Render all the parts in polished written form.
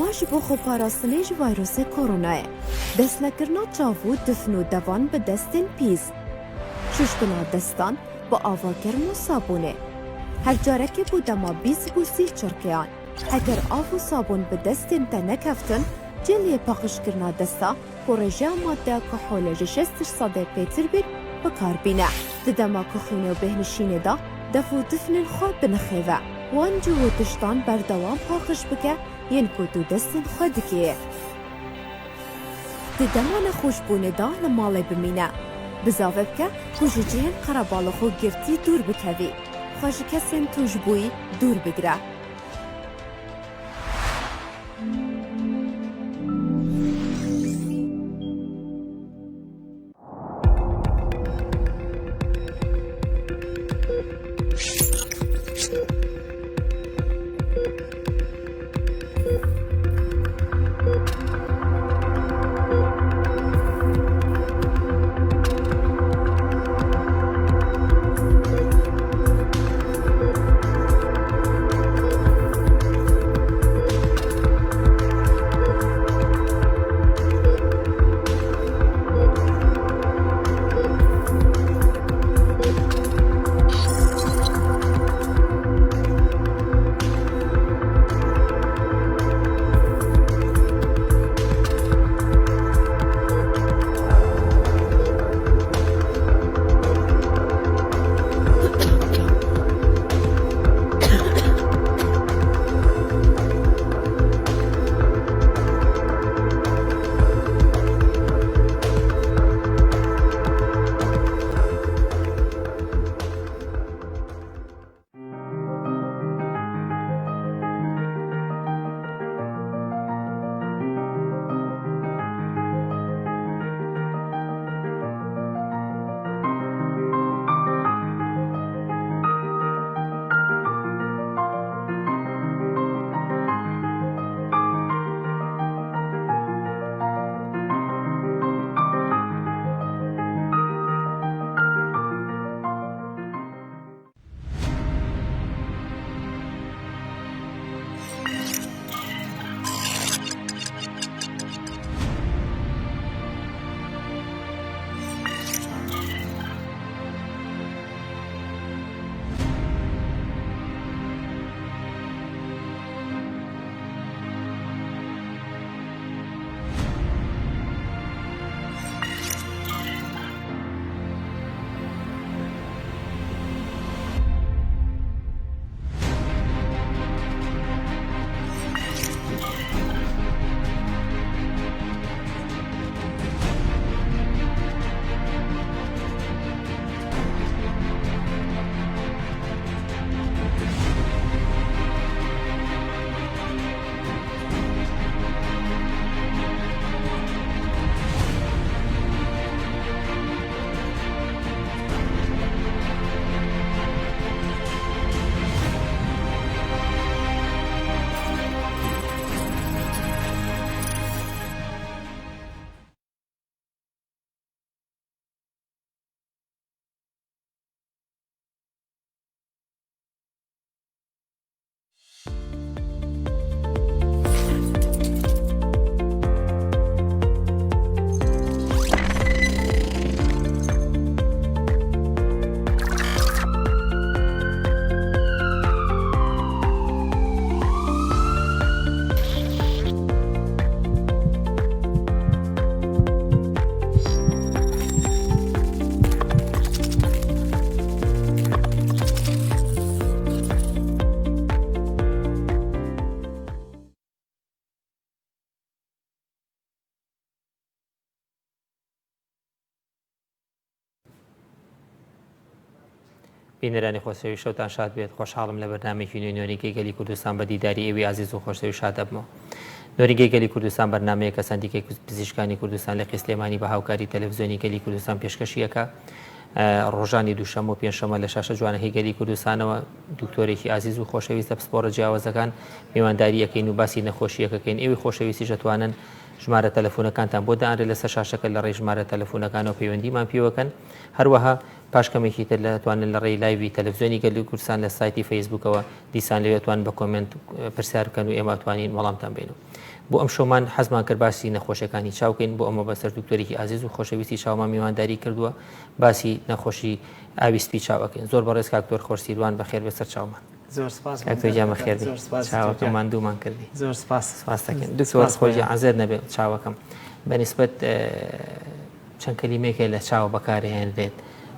Eva ji bo xweparastinê ji vayrosê koronayê. Destnekirina çav û difn û devan bi destên pîs. Şuştina destan bi ava germ û sabûnê. Her carekê bo dema 20 û 30 çirkeyan. Heger av û sabûn bi destên te nekeftin, celiyê paqijkirina desta ku rêjeya maddeya kuholê ji 60 sedê pêtir bît bi kar bîne. Di dema kuxînê û bêhnişînê de dev û difnên xwe binixêve. Wan cih û tiştan berdewam paqij bike yên ku tu destên xwe dikê. Di dema nexweşbûnê de li malê bimîne. Bizave bike ku ji cihên qerebalix û girtî dûr bikevî. Xwe ji kesên tûjbûyî dûr bigire. بینەرانی خۆشەویست شەوتان شاد بێت خۆشحاڵم لە بەرنامەیەکی نوێی نۆرینگەی گەلی کوردستان بە دیداری ئێوەی ئازیز و خۆشەویست شاد دەبمەوە. نۆرینگەی گەلی کوردستان بەرنامەیەکە سەندیکای پزیشکانی کوردستان لقی سلێمانی بە هاوکاری تەلەفزیۆنی گەلی کوردستان پێشکەشی ئەکا. ڕۆژانی دووشەممە و پێنجشەممە لە شاشە جوانەکەی گەلی کوردستانەوە دکتۆرێکی ئازیز و خۆشەویست لە پسپۆڕە جیاوازەکان میوانداری ئەکەین و باسی نەخۆشییەکەکەین ئێوەی خۆشەویستیش ئەتوانن ژمارە تەلەفونەکانتان بۆ دانرێت لەسەر شاشەکە لە ڕێی ژمارە تەلەفونەکانەوە پەیوەندیمان پێوەکەن هەروەها پاش کەمێکی تر لە توانن لە ڕێی live ی تەلەفزیۆنی گەلی کوردستان لە سایتی فەیسبوکەوە دیسان لەوێ توان بە comment پرسیار بکەن و ئێمە توانین وەڵامتان بینەوە. بۆ ئەم شەومان حەزمان کرد باسی نەخۆشیەکانی چاو کەین، بۆ ئەمە بەسەر دکتۆرێکی ئازیز و خۆشەویستی چاومان میوانداری کردووە، باسی نەخۆشی ئاوی سپی چاو ئەکەین. زۆر بەڕێز کاک دکتۆر خۆش سیروان بەخێر بێ سەر چاومان. زۆر سپاس کاک دکتۆر گیان بەخێر بێی. زۆر سپاس چاوەکەم ماندوومان کردی. زۆر سپاس. سپاس دەکەین. دکتۆر خۆش گیان عەزێت نەبێ چاوەکەم بە نیسبەت چەند کەلیمەیەک هەیە لە چاوە بەکارهێنرێت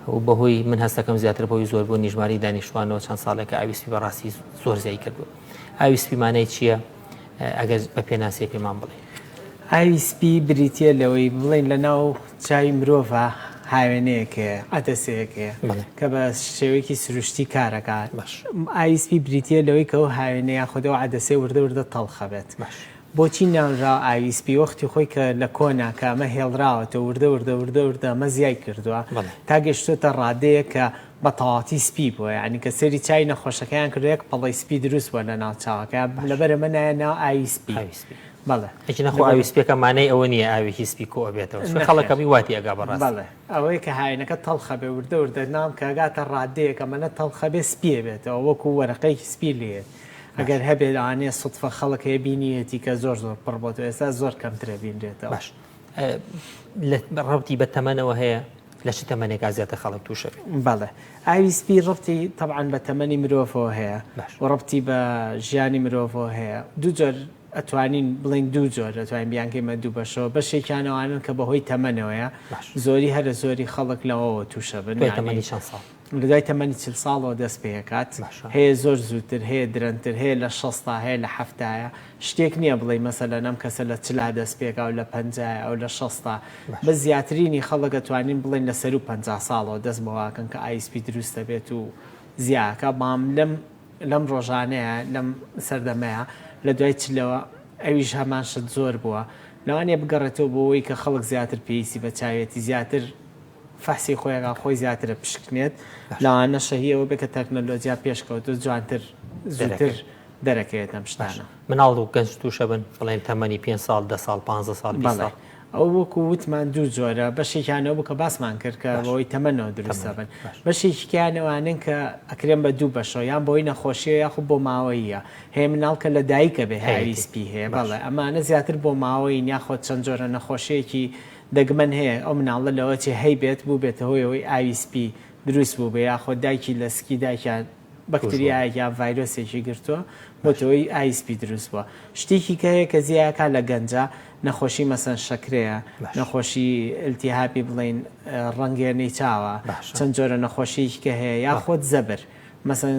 و بەهۆی من هەستەکەم زیاتر بەهۆی زۆربوونی ژمارەی دانیشتوانەوە چەند ساڵێکە ئاوی سپی بەڕاستی زۆر زیای کردووە. ئاوی سپی مانای چییە؟ ئەگەر بە پێناسەیە پێمان بڵێ. ئاوی سپی بریتییە لەوەی بڵێین لە ناو چاوی مرۆڤا هاوێنەیەک هەیە، عەدەسەیەک هەیە کە بە شێوەیەکی سروشتی کارەکات. ئاوی سپی بریتییە لەوەی کە ئەو هاوێنە یاخود ئەو عەدەسەیە وردە وردە تەڵخە بێت. بۆچی ناونراوە ئاوی سپی؟ وەختی خۆی کە لە کۆنا کە ئەمە هێڵراوەتەوە وردە وردە وردە وردە ئەمە زیای کردووە تا گەشتۆتە ڕادەیەک کە بە تەواتی سپی بووە یانی کە سەیری چاوی نەخۆشەکەیان کردووە یەک پەڵەی سپی دروست بووە لە ناو چاوەکە لەبەر ئەمە نایە ناو ئاوی سپی. ئاوی سپی. بەڵێ. ئەگینا خۆ ئاوی سپیەکە مانای ئەوە نییە ئاوێکی سپی کۆ ئەبێتەوە چونکە خەڵک هەمووی وا تێئەگا بەڕاستی. بەڵێ ئەوەیە کە هاوینەکە تەڵخە بێ وردە وردە نام کە ئەگاتە ڕادەیەک ئەمەنە تەڵخە بێ سپی ئەبێتەوە وەکوو وەرەقەیەکی سپی لێیەت ئەگەر هەبێ لەوانەیە سوتفە خەڵک هەیە بینیویەتی کە زۆر زۆر پڕ بۆتەوە ئێستا زۆر کەمتر ئەبینرێتەوە. باش ڕەبتی بە تەمەنەوە هەیە؟ لە چ تەمەنێکا زیاتر خەڵک تووشە بێت؟ بەڵێ ئاوی سپی ڕەبتی تەبعەن بە تەمەنی مرۆڤەوە هەیە و ڕەبتی بە ژیانی مرۆڤەوە هەیە دوو جۆر ئەتوانین بڵێین دوو جۆر ئەتوانین بیانکەیمە دوو بەشەوە بەشێکیان ئەوانەن کە بەهۆی تەمەنەوەیە زۆری هەرە زۆری خەڵک لەوەوە تووشە بن دوای تەمەنی چەند ساڵ؟ لە دوای تەمەنی 40 ساڵەوە دەست پێکات هەیە زۆر زووتر هەیە درەنتر هەیە لە شەستا هەیە لە حەفتایە شتێک نییە بڵێی مەسەلەن ئەم کەسە لە چلا دەست پێکا و لە پەنجایە ئەو لە شەستا بەس زیاترینی خەڵک ئەتوانین بڵێین لە سەروو 50 ساڵەوە دەست بەوە ئەکەن کە ئاوی سپی دروست ئەبێت و زیا ئەکا بەڵام لەم لەم ڕۆژانەیە لەم سەردەمەیە لە دوای چلەوە ئەویش هەمان شت زۆر بووە لەوانەیە بگەڕێتەوە بۆ ئەوەی کە خەڵک زیاتر پێویستی بە چاویەتی زیاتر فەحسی خۆی ئەکا خۆی زیاتر ئەپشکنێت لەوانەشە هی ئەوە بێت کە تەکنەلۆجیا پێشکەوتووە جوانتر زووتر دەرەکەوێت ئەم شتانە. مناڵ و گەنج تووشە بن بڵێن تەمەنی پێنج ساڵ دە ساڵ پانزە ساڵ 20 ساڵ. ئەو وەکو وتمان دوو جۆرە بەشێکیان ئەو بوو کە باسمان کرد کە بەوەی تەمەنەوە دروست ئەبن بەشێکیان ئەوانەن کە ئەکرێن بە دوو بەشەوە یان بۆی نەخۆشیە یاخود بۆ ماوەیە هەیە مناڵ کە لە دایکە بێ ئاوی سپی هەیە بەڵێ ئەمانە زیاتر بۆ ماوەین یاخود چەند جۆرە نەخۆشیەکی دەگمەن هەیە ئەو مناڵە لەوەچێ هەیبێت بووبێتە هۆی ئەوەی ئاوی سپی دروست بووبێ یاخۆ دایکی لە سکی دایکیا بەکتریایەک یان ڤایرۆسێکی گرتووە بۆتە هۆی ئاوی سپی دروست بووە شتێکی کە هەیە کە زیایەکا لە گەنجا نەخۆشی مەسەن شەکرەیە نەخۆشی التهابی بڵین ڕەنگێنەی چاوە چەند جۆرە نەخۆشیەکی کە هەیە یاخۆت زەبر مەسەن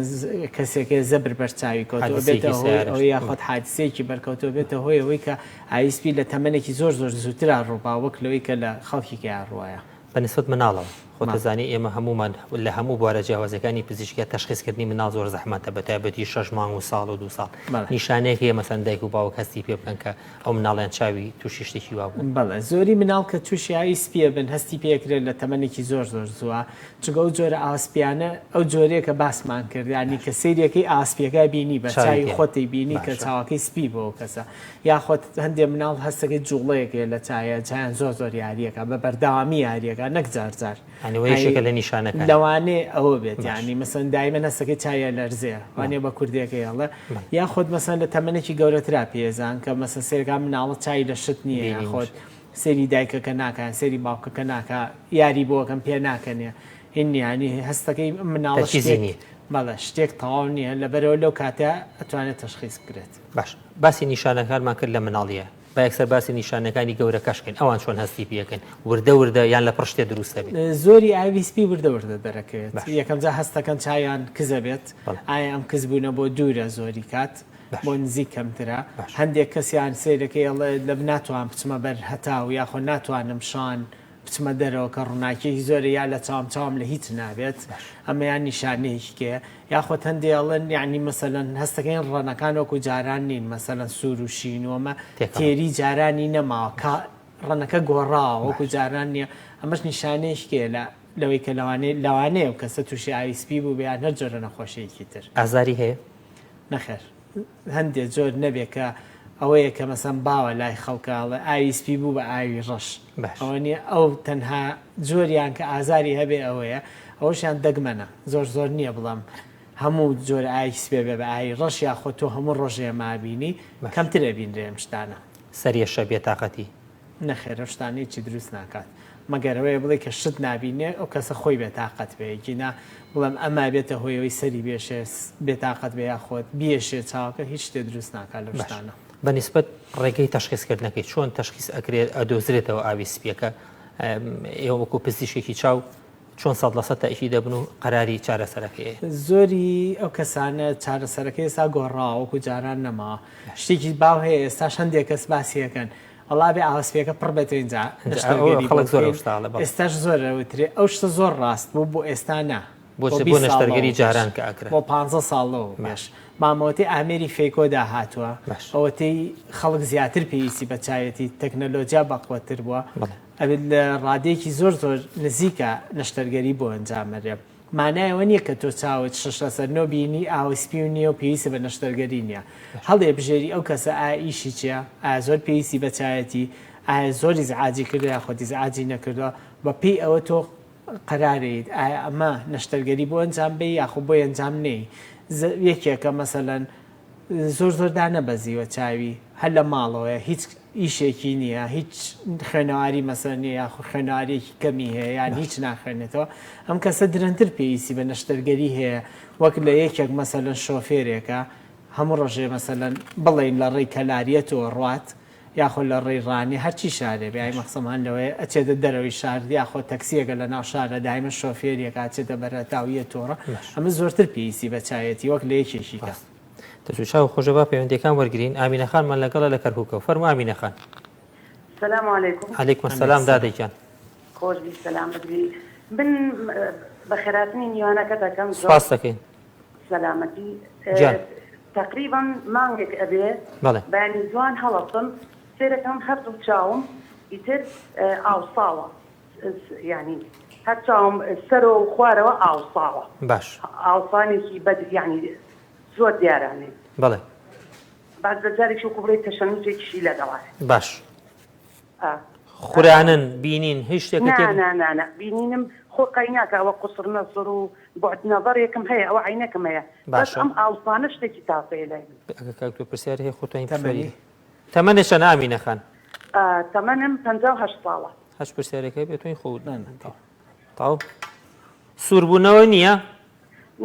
کەسێک هەیە زەبر بەر چاوی کەوتووە بێتە هۆی ئەوەی یاخود حادیسەیەکی بەرکەوتووە بێتە هۆی ئەوەی کە ئاوی سپی لە تەمەنێکی زۆر زۆر زووترا ڕووبا وەک لەوەی کە لە خەڵکی کەیا ڕوایە. بە نیسبەت مناڵەوە خۆت دەزانی ئێمە هەموومان لە هەموو بوارە جیاوازەکانی پزیشکیا تەشخیصکردنی مناڵ زۆر زەحمەتە بە تایبەتی شەش مانگ و ساڵ و دوو ساڵ نیشانەیەک هەیە مەسەن دایک و باوک هەستی پێ بکەن کە ئەو مناڵیان چاوی تووشی شتێکی وا بوو. بەڵێ زۆری مناڵ کە تووشی ئاوی سپیە بن هەستی پێکرێت لە تەمەنێکی زۆر زۆر زووە چونکە ئەو جۆرە ئاسپیانە ئەو جۆرەیە کە باسمان کرد یانی کە سەیرەکەی ئاسپیەکە بینی بە چاوی خۆتی بینی کە چاوەکەی سپی بۆ کەسە یاخود هەندێ مناڵ هەستەکەی جوڵەیەک هەیە لە چاویا چایان زۆر زۆر یاریەکە بە بەردەوامی یاریەکە نەک جار جار یانی وە یەکێکە لە نیشانەکان لەوانێ ئەوە بێت یانی مەسەن دایمەن هەستەکەی چاویا لەرزێ وانێ بە کوردێکەی ئەڵێ یاخود مەسەن لە تەمەنێکی گەورەترا پێزان کە مەسەن سێرەکە مناڵە چاوی لە شت نییە یاخود سەیری دایکەکە ناکا یان سەیری باوکەکە ناکا یاری بۆ ئەکەم پێ ناکەنێ هین نییە یانی هەستەکەی مناڵە تەرکیزی شتێک نییە. بەڵێ شتێک تەواو نییە لەبەرەوە لەو کاتە ئەتوانێت تەشخیس بکرێت. باش باسی نیشانەکانمان کرد لە مناڵیە با یەکسەر باسی نیشانەکانی گەورەکەش کەین ئەوان چۆن هەستی پێ ئەکەن وردە وردە یان لەپڕ شتێ دروست ئەبێ؟ زۆری ئاوی سپی وردە وردە دەرەکەوێت باش. یەکەم جار هەستەکەن چاویان کز ئەبێت بەڵێ. ئایا ئەم کزبوونە بۆ دوورە زۆری کات بۆ نزیک کەمترە هەندێک کەسیان سەیرەکەی ئەڵێ لە ناتوان بچمە بەر هەتاو یاخۆ ناتوانم شان بچمە دەرەوە کە ڕووناکیەکی زۆرە یا لە چاوم چاوم لە هیچ نابێت ئەمەیان نیشانەیەکی کەیە یاخۆت هەندێ ئەڵێن یعنی مەسەلەن هەستەکەین ڕەنەکان وەکو جاران نین مەسەلەن سوور و شین و ئەمە تێری جارانی نەماوە کە ڕەنەکە گۆڕاوە وەکو جاران نییە ئەمەش نیشانەیەکی کەیە لە لەوەی کە لەوانەیە لەوانەیە ئەو کەسە تووشی ئاوی سپی بوو یان هەر جۆرە نەخۆشیەکی تر. ئازاری هەیە؟ نەخێر هەندێ جۆر نەبێ کە ئەوەیە کە مەسەن باوە لای خەڵکە ئەڵێ ئاوی سپی بوو بە ئاوی ڕەش ئەوە نییە ئەو تەنها جۆریان کە ئازاری هەبێ ئەوەیە ئەوەشیان دەگمەنە زۆر زۆر نییە بڵام هەموو جۆر ئاوی سپێ بێ بە ئاوی ڕەش یاخۆ تۆ هەموو ڕۆژێ مابینی کەمتر ئەبینرێ ئەم شتانە. سەرێشە، بێتاقەتی؟ نەخێر ئەو شتانە هیچی دروست ناکات مەگەر ئەوەیە بڵێی کە شت نابینێ ئەو کەسە خۆی بێتاقەت بێ گینا بڵێم ئەمە بێتە هۆی ئەوەی سەری بێشێ بێتاقەت بێ یاخۆد بیەشێ چاوەکە هیچ شتێ دروست ناکات لەو باش شتانە. بە نیسبەت ڕێگەی تەشخیس کردنەکەی چۆن تەشخیس ئەکرێت ئەدۆزرێتەوە ئاوی سپیەکە ئێوە وەکو پزیشکێکی چاو چۆن 100% تەئکید دەبن و قەراری چارەسەرەکەی ئەیەن؟ زۆری ئەو کەسانە چارەسەرەکەی ئێستا گۆڕاوە وەکو جاران نەماوە شتێکی باو هەیە ئێستاش هەندێک کەس باسی ئەکەن وەڵا ئەبێ ئاوە سپیەکە پڕ بێتەوە ئینجا نەشتەرگەری بۆ خەڵک زۆر ئەو بکەین شتە ئەڵێ بەڵێ. ئێستاش زۆر ئەوترێ ئەو شتە زۆر ڕاست بوو بۆ ئێستا نا بۆ بۆ بۆ 20 ساڵ نەشتەرگەری لەوە پێش جاران کە ئەکرا بۆ پانزە ساڵ لەوە پێش باش مامەوەتەی ئامێری phaco داهاتووە باش ئەوەتەی خەڵک زیاتر پێویستی بە چاوێتی تەکنەلۆجیا بەقوەتر بووە بەڵێ ئەبێت لە ڕادەیەکی زۆر زۆر نزیکە نەشتەرگەری بۆ ئەنجام بەرێ. مانای ئەوە نییە کە تۆ چاوت شەش لەسەر نۆ بینی ئاوە سپی و نییە و پێویستە بە نەشتەرگەری نییە. هەڵێبژێری ئەو کەسە ئایا ئیشی چییە؟ ئایا زۆر پێویستی بە چاوێتی؟ ئایا زۆر ئیزعاجی کردووە یاخود ئیزعاجی نەکردووە؟ بە پێی ئەوە تۆ قەرارەیت ئایا ئەمە نەشتەرگەری بۆ ئەنجام بەی یاخود بۆی ئەنجام نەی. یەکێکە مەسەلەن زۆر زۆر دانەبەزیوە چاوی هەر لە ماڵەوەیە هیچ ئیشێکی نییە هیچ خوێنەواری مەسەر نییە یاخود خوێنەواریەکی کەمی هەیە یان هیچ ناخوێنێتەوە ئەم کەسە درەنتر پێویستی بە نەشتەرگەری هەیە وەک لە یەکێک مەسەلەن شۆفێرێکە هەموو ڕۆژێ مەسەلەن بڵێین لە ڕێی کەلاریەتەوە ڕوات یاخۆ لە ڕێی ڕانیە هەرچی شارێ بێ ئای مەخسەمان لەوەیە ئەچێتە دەرەوەی شار یاخۆ تەکسیەکە لە ناو شارە دایمە شۆفێریەکە ئەچێتە بەرەتاو یە تۆڕە ئەمە زۆرتر پێویستی بە چاویەتی وەک لە یەکێکی کە. دەست و چاو خۆشە با پەیوەندیەکان وەرگرین ئامینە خانمان لەگەڵە لە کەرکوکەوە فەرموو ئامینە خان. سلام علیکم. علیکم السلام دادە گیان. خۆش بی سەلامەت بی من بەخێراتنی میوانەکەت ئەکەم زۆر. سوپاست دەکەین. سەلامەتی گیان. تەقریبەن مانگێک ئەبێ بەڵێ. بەیانی زوان هەڵەسم سێرەکەم هەردوو چاوم ئیتر ئاوساوە یانی هەر چاوم سەرۆ و خوارەوە ئاوساوە باش. ئاوسانێکی بەد یانی زۆر دیارانێ. بەڵێ. باز لە جارێکی وەکو بڵێی تەشەنوجێکیشی لەگەڵایە. باش. خورانن بینین هیچ شتێکت تێک. نا نا نا بینینم خۆ قەیناکە ئەوە قصر نظر و بعد نظرێکم هەیە ئەوە عەینەکم هەیە بەس ئەم ئاوسانە شتێکی تازەیە لای من. ئەگەر کاک تۆ پرسیاری هەیە خۆتوانی پرسیاری. تەمەنت چەنە ئامینە خان؟ تەمەنم 58 ساڵە. هەچ پرسیارێک هەبێ توانی خۆ تەواو سووربوونەوە نییە؟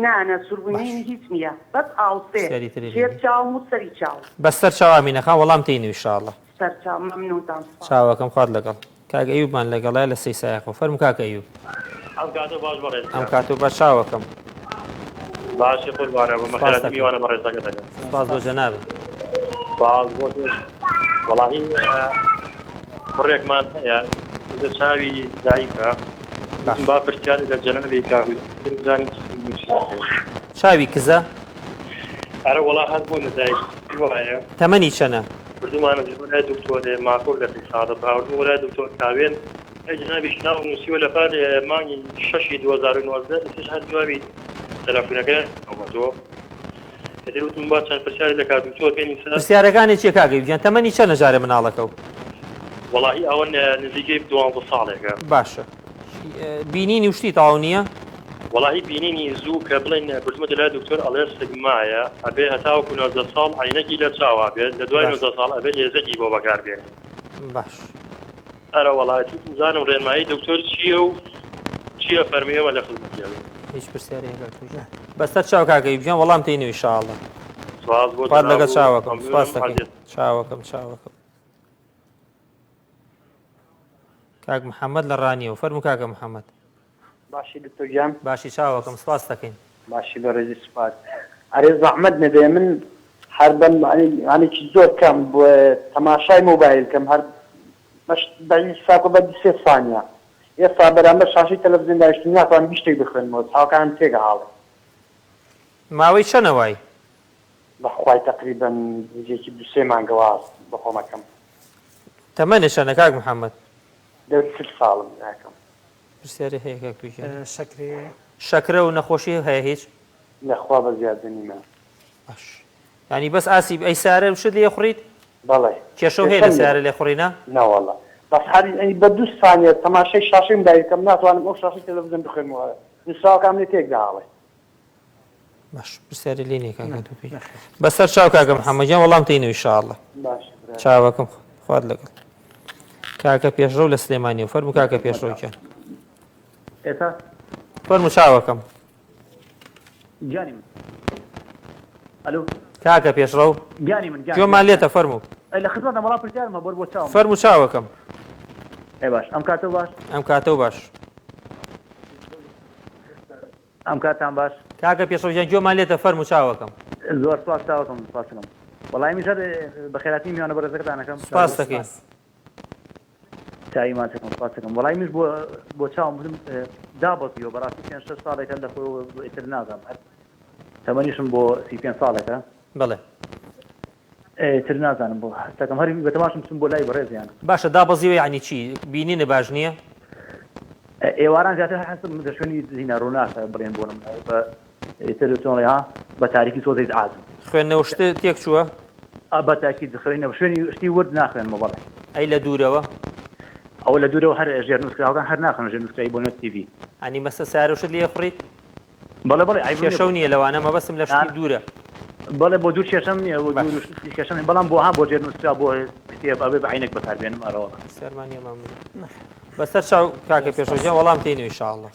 نا نا سوربونینی هیچ نیە بەس ئاوسێ ژێر چاوم و سەری چاوم. بەسەر چاو ئامینە خان وەڵام تێینەوە ئیشاڵڵا. سەر چاو مەمنونتان سوپاس. چاوەکەم خوات لەگەڵ. کاک ئەیوبمان لەگەڵە لە سەیسایەقەوە فەرموو کاک ئەیوب. ئەم کاتەو باش بەڕێز ئەم کاتەو باش چاوەکەم. باشی قوربانە بم سپاس بەخێرهاتی دەکەم. میوانە بەڕێزەکە دەکەم. سپاس بۆ جەنابت. سپاس بۆ تۆش وەڵاهی کوڕێکمان هەیە لە چاوی زەعیفە باش. وتم با پرسیارێ لە جەنابی کاک بکەم بزانین چ چی هەیە. چاوی کزە؟ ئەرە وەڵا هەر بۆ لە دایک وایە. تەمەنی چەنە؟ بردومانە بۆ لای دکتۆرێ ماکۆ لە سادق هاوردم بۆ لای دکتۆر کاوێن ئەی جەنابیش ناوم نوسیوە لە پار مانگی شەشی 2019 ئێستاش هەر جوابی تەلەفونەکەیان نەداومەتەوە ئیتر وتم با چەند پرسیارێک لە کاک دکتۆر بکەین سەر پرسیارەکانی چیە کاک ئەیوب گیان تەمەنی چەنە جارێ مناڵەکە و. وەڵاهی ئەوە نزیکەی دوانزە ساڵێکە. باشە بینینی و شتی تەواو نییە؟ وەڵاهی بینینی زوو کە بڵێن بردمەتە لای دکتۆر ئەڵێ سگمایە ئەبێ هەتاوەکو 19 ساڵ عەینەکی لە چاوا بێت لە دوای باش 19 ساڵ ئەبێ لێزەکی بۆ بەکار بێنی. باش. ئەرە وەڵا ئیتر بزانم ڕێنمایی دکتۆر چییە و چی ئەفەرموێ ئێمە لە خزمەتی ئەبین. هیچ پرسیارێ هەیە کاک تورکان؟ بەسەر چاو کاک ئەیوب گیان وەڵام تێینەوە ئیشاڵڵا. سوپاس بۆ خوات جەناب لەگەڵ و چاوەکەم سوپاس مەمنونم دەکەین عەزیز. چاوەکەم چاوەکەم. کاک محەممەد لە ڕانیەوە فەرموو کاکە محەممەد. باشی دکتۆر گیان؟ باشی چاوەکەم سوپاست دەکەین. باشی بەڕێزی سوپاس. ئەرێ زەحمەت نەبێ من هەر بەم یانێکی زۆر کەم تەماشای مۆبایل کەم هەر بەش بە حیساب بە دوو سێ سانیە ئێستا بەرامبەر شاشەی تەلەفزیۆن دانیشتوم ناتوانم هیچ شتێک بخوێنمەوە چاوەکانم تێک ئەهاڵێ. ماوەی چەنە وای؟ بەخوای تەقریبەن نزیکی دوو سێ مانگە وا بەخۆم ئەکەم. تەمەنت چەنە کاک محمد؟ دە 40 ساڵم براکەم. پرسیارێ هەیە کاک توی گیان؟ شەکرەیە؟ شەکرە و نەخۆشی هەیە هیچ؟ نەخوا بە زیادە نیمە. باش یانی بەس ئاسی ئەی سارە شت لێ خوڕیت؟ بەڵێ. کێشەو هەیە لە سەیارە لێ خوڕینا؟ نەوەڵا بەس هەر یانی بە دوو سانیە تەماشای شاشەی مۆبایل کەم ناتوانم ئەو شاشەی تەلەفزیۆن بخوێنمەوە نوسراوەکانم لێ تێک دەهاڵێ. باش پرسیاری لێ نییە کاکە تۆفیق بەسەر چاو کاکە محەممەد گیان وەڵام تێینەوە ئیشاڵڵا باشە برا چاوەکەم. خوات لەگەڵ. کاکە پێشڕەو لە سلێمانیەوە فەرموو کاکە پێشڕەو گیان. ئێستا فەرموو چاوەکەم. گیانی من ئەلو کاکە پێشڕەو گیانی من گیان گوێمان لێتە فەرموو. ئەی لە خزمەتم وەڵا پرسیارم هەبوو بۆ چاوم. فەرموو چاوەکەم. ئەی باش ئەم کاتەو باش. ئەم کاتەو باش. ئەم کاتتان باش. کاکە پێشڕەو گیان گوێمان لێتە فەرموو چاوەکەم. زۆر سوپاس چاوەکەم سوپاستەکەم. وەڵایی منیش هەر بەخێرهاتنی میوانە بەڕێزەکەتان ئەکەم. سوپاست دەکەین. چاوی ماچەکەم سوپاستەکەم. وەڵایی منیش بۆ بۆ چاوم وتم دابەزیوە بەڕاستی پێنج شەش ساڵێکە لە خۆیەوە ئیتر نازانم هەر تەمەنیشم بۆ 35 ساڵێکە. بەڵێ. ئیتر نازانم بۆ هەستەکەم هەر بەتەماشم بچم بۆ لای بەڕێزیان. باشە دابەزیوە یەعنی چی؟ بینینت باش نییە؟ ئێواران زیاتر هەر هەستم لە شوێنی زینە ڕووناکە بڵێن بۆ نمونە بە ئیتر چۆن ڵێ ها بە تاریکی تۆزێ ئیزعاجم. خوێندنەوە شتت تێک چووە؟ ئا بە تاکید خوێندنەوە شوێنی شتی ورد ناخوێنمەوە بەڵێ. ئەی لە دوورەوە؟ ئەوە لە دوورەوە هەر ژێرنووسکراوەکان هەر ناخوێنم ژێرنووسکراوی بۆ نۆت تیڤی. ئەنی مەسە سارە شت لێ ئەخوڕیت؟ بەڵێ بەڵێ عەیبم نیە کێشەو نیە لەوانە مەبەستم لە شتی دوورە. بەڵێ بۆ دوور کێشەم نیە بۆ دوور شت کێشەم نیە بەڵام بۆ ها بۆ ژێر نووسراو بۆ کتێب ئەبێ بە عەینەک بەکار بێنم ئەرەوەڵا. پرسیارمان نیە مام موراد. بەسەر چاو کاکە پێشڕەو گیان وەڵام تێینەوە ان شاء اللە.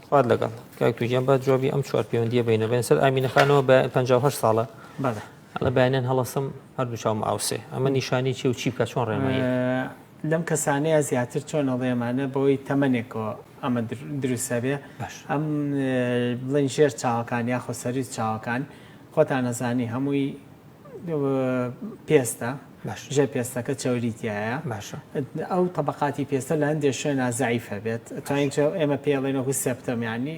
خوات لەگەڵ. کاک توی گیان با جوابی ئەم چوار پەیوەندیە بەینەوە بێن سەر ئامینە خانەوە بە 58 ساڵە. بەڵێ. ئەڵێ بەیانیان هەڵەسم هەردوو چاوم ئاوسێ ئەمە نیشانەی چیە و چی بکا چۆن ڕێنمایی ئەکەی؟ لەم کەسانەیا زیاتر چۆن ئەڵێ ئەمانە بەوەی تەمەنێکەوە ئەمە دروست ئەبێ ئەم بڵێن ژێر چاوەکان یاخۆ سەری چاوەکان خۆتان ئەزانی هەمووی پێستە ژێر پێستەکە چەوری تایە باشە ئەو تەبقاتی پێستە لە هەندێک شوێنە زەعیفە بێت توانین ئێمە پێڵێن وەکو septum یانی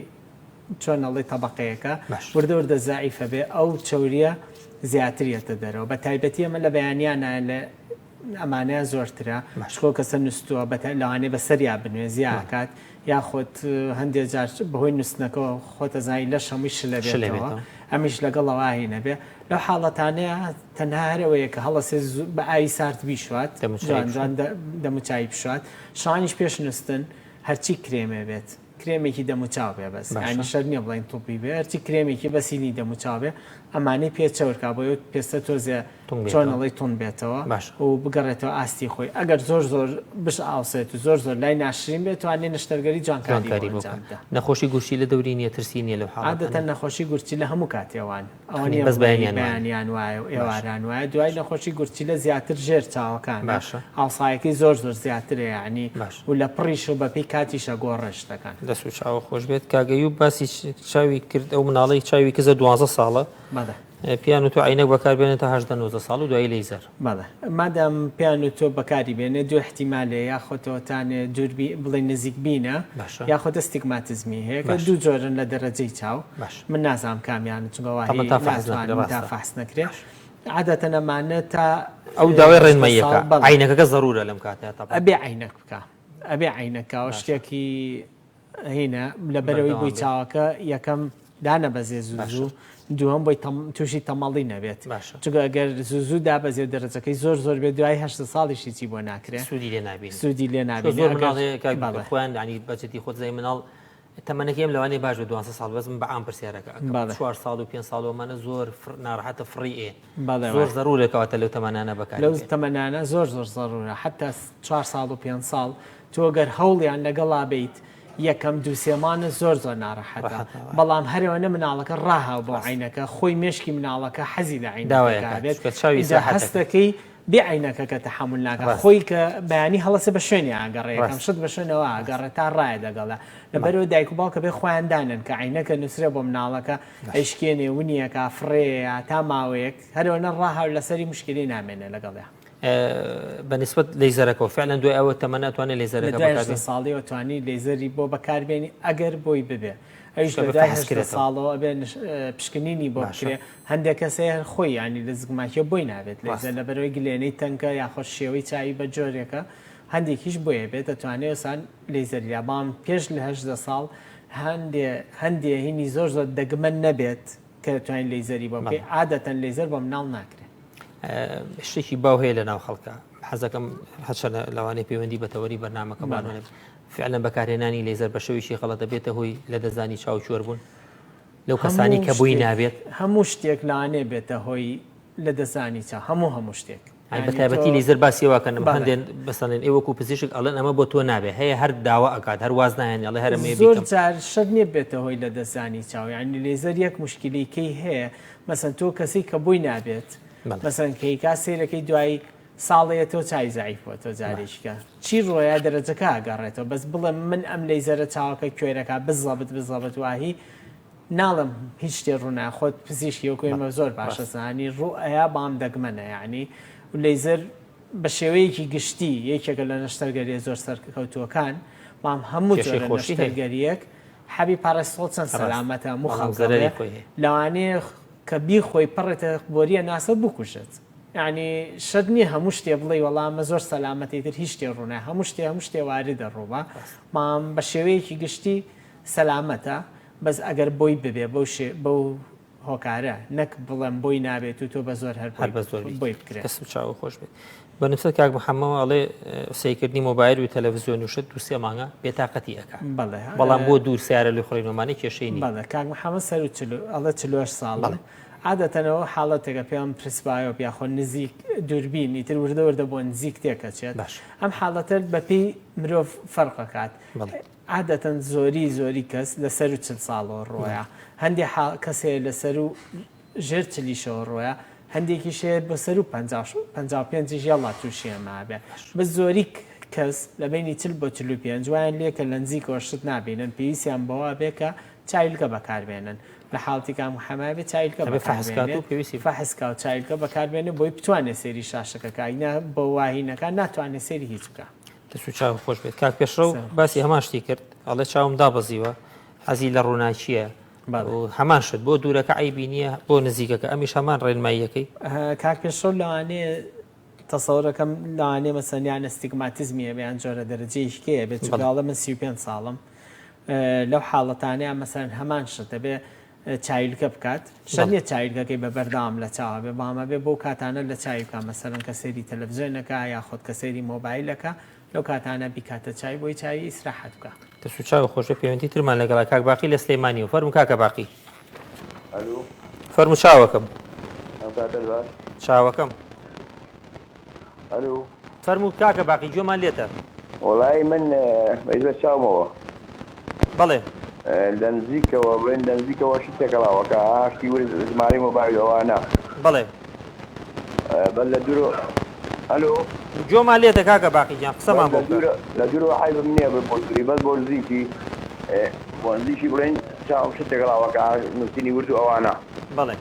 چۆن ئەڵێی تەبەقەیەکە وردە وردە زەعیفە بێ ئەو چەوریە زیاتر یەتە دەرەوە بە تایبەتی ئەمە لە بەیانیانە لە ئەمانەیە زۆرترە شکۆ کەسە نووسووە بە لەوانەیە بە سەریا بنوێ زیاکات یاخود هەندێک جار بەهۆی نووسنەکەەوە خۆتە زانی لەش هەمووی شلە بێتەوە ئەمیش لەگەڵەوە هینەبێ لەو حاڵەتانەیە تەنها هەرەوەیە کە هەڵەسێ بە ئاوی سارد بیشوات جوان جوان دەموچاوی بشوات شوانیش پێش نووسن هەرچی کرێمێ بێت کرێمێکی دەموچاو بێ بەس یانی شەرت نیە بڵێین طبی بێ هەرچی کرێمێکی بەس هینی دەموچاو بێ ئەمانەی پێ چەور کا بۆیە پێستە تۆزێ چۆن ئەڵێی توند بێتەوە و بگەڕێتەوە ئاستی خۆی ئەگەر زۆر زۆر بش ئاوسێت و زۆر زۆر لای ناشرین بێت توانێ نەشتەرگەری جوانکاری بۆ ئەنجام بدا. نەخۆشی گورچیلە دەوری نیە ترسی نیە لەو حاڵەتانە؟ عادەتەن نەخۆشی گورچیلە هەموو کاتێ وان. ئەوە نیە بەس بڵێی بەیانیان وایە. بەیانیان وایە و ئێواران وایە دوای نەخۆشی گورچیلە زیاتر ژێر چاوەکانە باشە. ئاوسایەکەی زۆر زۆر زیاترە یەعنی باشە. و لە پڕیش و بەپێی کاتیش ئەگۆڕێ شتەکان. دەست و چاوە خۆش بێت کاک ئەیوب باسی چاوی کرد ئەو مناڵەی چاوی کزە دوانزە ساڵە بەڵێ. پێیان وتوە عەینەک بەکار بێنێ تا 18 19 ساڵ و دوایی لەیزەر. بەڵێ مادام پێیان وتوە بەکاری بێنێ دوو ئیحتیمالێ یاخۆ تۆتانێ دوور بی بڵێ نزیک بینە باشە. یاخۆ ئەستیگماتیزمی هەیە کە باشە. دوو جۆرن لە دەرەجەی چاو باشە. من نازانم کامیانە چونکە تەمەن واهی تا فەحس نەکرێ ناتوانم تا ڕاستە. فەحس نەکرێ عادەتەن ئەمانە تا ئەو داوای 18 ڕێنماییەکە ساڵ بەڵێ عەینەکەکە زەرورە لەم کاتەیا تەبعەن. ئەبێ عەینەک بکا ئەبێ عەینەک کا باشە. شتێکی هینە لەبەرەوەی بەردەوام بۆی بێت. چاوەکە یەکەم دانەبەزێ زوو باشە. زوو دووەم بۆی تووشی تەمەڵی نەبێت باشە. چونکە ئەگەر زوو زوو دابەزێ و دەرەجەکەی زۆر زۆر بێت دوای هەشت ساڵیش هیچی بۆ ناکرێ سوودی لێ نابینی. سوودی لێ چونکە نابینێ زۆر ئەگەر مناڵ هەیە کاک دکتۆر بەڵێ. خۆیان یانی بە جدی خۆت زانی مناڵ تەمەنەکەی ئەم لەوانەیە باش بێت دوانزە ساڵ بەس من بە عام پرسیارەکە ئەکەم بەڵێ. چوار ساڵ و پێنج ساڵ و ئەمانە زۆر فڕ ناڕەحەتە فڕی ئێ بەڵێ زۆر وایە. زەرورە کەواتە لەو تەمەنانە بەکاری لەو بێن. تەمەنانە زۆر زۆر زەرورە حەتا چوار ساڵ و پێنج ساڵ تۆ گەر هەوڵیان لەگەڵا بیت یەکەم دوو سێ مانگ زۆر زۆر ناڕەحەتە ڕەحەتە وایە. بەڵام هەرەوەنە مناڵەکە ڕاهاو بۆ ڕاستە. عەینەکە خۆی مێشکی مناڵەکە حەزی لە داوای عەینەکەکە ئەکات بێت چونکە چاوی ئینجا ئیسراحەت ئەکات. هەستەکەی بێ عەینەکەکە تەحەمول ناکا ڕاستە. خۆی کە بەیانی هەڵەسێ بە شوێنی ئاگەڕێ یەکەم ڕاستە. شت بە شوێنەوە ڕاستە. ئاگەڕێ تا ڕایە لەگەڵە بەڵێ. لەبەرئەوە دایک و باوکە بێ خۆیان دانێن کە عەینەکە نوسرێ بۆ مناڵەکە باشە. ئەیشکێنێ ونیەکا فڕێیە تا ماوەیەک هەرەوەنە ڕاهاو لەسەری موشکیلەی نامێنێ لەگەڵیا. بە نیسبەت لەیزەرەکەوە فعلا دوای ئەوە تەمەنە ئەتوانێت لە لەیزەرەکە دوای بەکار 18 بێنێ؟ ساڵیەوە توانی لەیزەری بۆ بەکار بێنی ئەگەر بۆی ببێ ئەویش چونکە لە بە دوای فەحس 18 کرێتەوە. ساڵەوە ئەبێ پشکنینی بۆ باشە. بکرێ هەندێک کەس هەیە هەر خۆی یانی لە زگماکیەوە بۆی نابێت لەیزەر ڕاستە. لەبەرئەوەی گلێنەی تەنکە یاخۆ شێوەی چاوی بە جۆرێکە هەندێکیش بۆیە بێت دەتوانێت ئەوسان لەیزەری لا بەڵام پێش لە 18 ساڵ هەندێ هەندێ هینی زۆر زۆر دەگمەن نەبێت کە دەتوانین لەیزەری بۆ بکەی بەڵێ. عادەتەن لەیزەر بۆ مناڵ ناکرێ. شتێکی باو هەیە لە ناو خەڵکە حەزەکەم هەچەنە لەوانەیە پەیوەندی بە تەوەری بەرنامەکەمان نەبێت فعلا بەکارهێنانی لەیزەر بە شێوەیەکی غەڵەت دەبێتە هۆی لەدەستدانی چاو کوێر بوون لەو کەسانی کە بۆی نابێت هەموو شتێک لەوانەیە بێتە هۆی لەدەستدانی چاو هەموو هەموو شتێک. یانی بە تایبەتی لیزەر باسی وا کەن هەندێن بەسەڵێن ئێ وەکو پزیشک ئەڵێن ئەمە بۆ تۆ نابێ هەیە هەر داوا ئەکات هەر واز ناهێنێ ئەڵێ هەر ئەمەیە زۆر جار شەرت نییە بێتە هۆی لە دەستدانی چاو یانی لێزەر یەک مشکلیکەی هەیە مەسەن تۆ کەسی کە بۆی نابێت مەسەن کەیکا سەیرەکەی دوای ساڵەیە تۆ چاوی زەعیف بۆ تۆ جارێکیکە چی ڕۆیا دەرەجەکە ئەگەڕێتەوە بەس بڵێم من ئەم لەیزەرە چاوەکە کوێرەکە بزەبت بزەبت واهی ناڵێم هیچ شتێ ڕوونایە خۆت پزیشکی وەکو ئێمە زۆر باشە زانی ڕوو ئەیا بەڵام دەگمەنە یعنی لەیزەر بە شێوەیەکی گشتی یەکێکە لە نەشتەرگەریە زۆر سەرکەوتووەکان بەڵام هەموو کێشەی جۆرە خۆشی هەیە. نەشتەرگەریەک حەبی پاراسیتۆڵ چەند ڕاست سەلامەتە هەموو بەڵام خەڵک زەرەری ئەڵێ خۆی هەیە. لەوانەیە کە بیخۆی پەڕێتە بۆریە ناسە بکوژێت یعنی شەرت نییە هەموو شتێ بڵێی وەڵا ئەمە زۆر سەلامەتە ئیتر هیچ شتێ ڕوونایە هەموو شتێ هەموو شتێ واردە ڕووبا ڕاست. بەڵام بە شێوەیەکی گشتی سەلامەتە بەس ئەگەر بۆی ببێ بەو شێ بەو هۆکارە نەک بڵێم بۆی نابێت و تۆ بە زۆر هەر هەر بە زۆر بۆی بکرێ. دەست و چاوو خۆش بێت. بە نسبەت کاک محەممەوە ئەڵێ سەیرکردنی مۆبایل و تەلەڤزیۆن و شت دوو سێ مانگە بێتاقەتی ئەکا. بەڵێ. بەڵام بۆ دوور سیارە لێ خڕین و ئەمانەی کێشەی نییە. بەڵێ کاک محەممەد سەروو چل ئەڵێ 48 ساڵم. بەڵێ. عادەتەن ئەوە حاڵەتێکە پێیان presbyope یاخۆ نزیک دووربین ئیتر وردە وردە بۆ نزیک تێکەچێت. باش. ئەم حاڵەتە بەپێی مرۆڤ فەرق ئەکات. بەڵێ. عادەتەن زۆری زۆری کەس لە سەرو 40 ساڵەوە ڕۆیە هەندێ کەس هەیە لە سەرو ژێر چلیشەوە ڕۆیە هەندێکیش هەیە بۆ سەرو 55 یش یاڵا تووشی ئەمە ئەبێ بەس زۆری کەس لە بینی 40 بۆ 45 وایان لێ کە لە نزیکەوە شت نابینن پێویستیان بەوە بێ کە چاویلکە بەکاربێنن لە حاڵەتی کام حەمای بێ چاویلکە ئەبێ فەحس کات و بەکاربێنێت پێویستی فەحس کا و چاویلکە بەکاربێنێ بۆی بتوانێت سەیری شاشەکە کا ئینا بە واهینەکان ناتوانێت سەیری هیچ بکا. دەست و چاوت خۆش بێت کاک پێشڕەو باسی هەمان شتی کرد ئەڵێ چاوم دابەزیوە حەزی لە ڕووناکییە هەمان شت بۆ دوورەکە عیبی نییە بۆ نزیکەکە ئەمیش هەمان ڕێنماییەکەی کاک پێشڕەو لەوانەیە تەسەورەکەم لەوانەیە مەسەن یان ئەستیگماتیزمی هەبێ یان جۆرە دەرەجەیەکی کێ هەبێت چونکە ئەڵێ من 35 ساڵم لەو حاڵەتانەیە مەسەن هەمان شت دەبێ چاویلکە بکات شەرت نیە چاویلکەکەی بە بەردەوام لە چاوا بێ بەڵام ئەبێ بەو کاتانە لە چاوی بکا مەسەلەن کە سەیری تەلەفزیۆنەکا یاخود کە سەیری مۆبایلەکا لەو کاتانە بیکاتە چاوی بۆی چاوی ئیسراحەت بکا. دەست و چاوت خۆش بێ پەیوەندی ترمان لەگەڵە کاک باقی لە سلێمانیەوە فەرموو کاکە باقی. ئەلو. فەرموو چاوەکەم. ئەم کاتەت باش. چاوەکەم. ئەلو. فەرموو کاکە باقی گوێمان لێتە. وەڵایی من بەیس بە چاومەوە. بەڵێ. لە نزیکەوە بڵێن لە نزیکەوە شت تێکەڵاوەکە شتی ورد ژمارەی مۆبایل و ئەوانە. بەڵێ. بەس لە دوورەوە ئەلۆ. گوێمان لێتە کاکە باقی گیان قسەمان بۆ بکە. لە دوورەوە عەیبم نییە بۆ دووری بەس بۆ نزیکی بۆ نزیکی بڵێن چاوم شت تێکەڵاوەکە نووسینی ورد و ئەوانە. بەڵێ.